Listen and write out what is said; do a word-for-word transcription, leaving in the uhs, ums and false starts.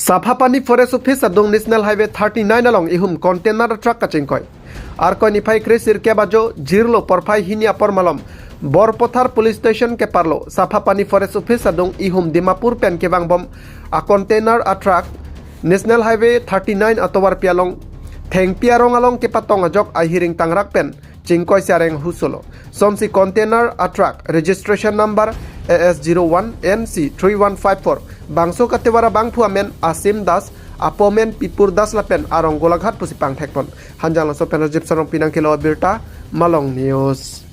Saphapani Forest Office adung National Highway thirty nine along ihum container truck kachingkoi. Arkoi niphai kre sirkep ajo jirlo porphai hini apor malom Borpothar Police Station keparlo Saphapani Forest Office adung ihum Dimapur pen kevangbom a container a truck National Highway thirty nine atovarpi along thengpi arong along kepatong ajok ahiring tangrak pen chingkoi si areng husolo. Sonsi container a truck registration number A S zero one N C three one five four bangso katovar abangphu amen Asim Das, apo amen Pipur Das lapen arong Golaghat pusi pangthekpon. Hanjanglangso pen Rajib Sarong pinang kilo birta Malong News.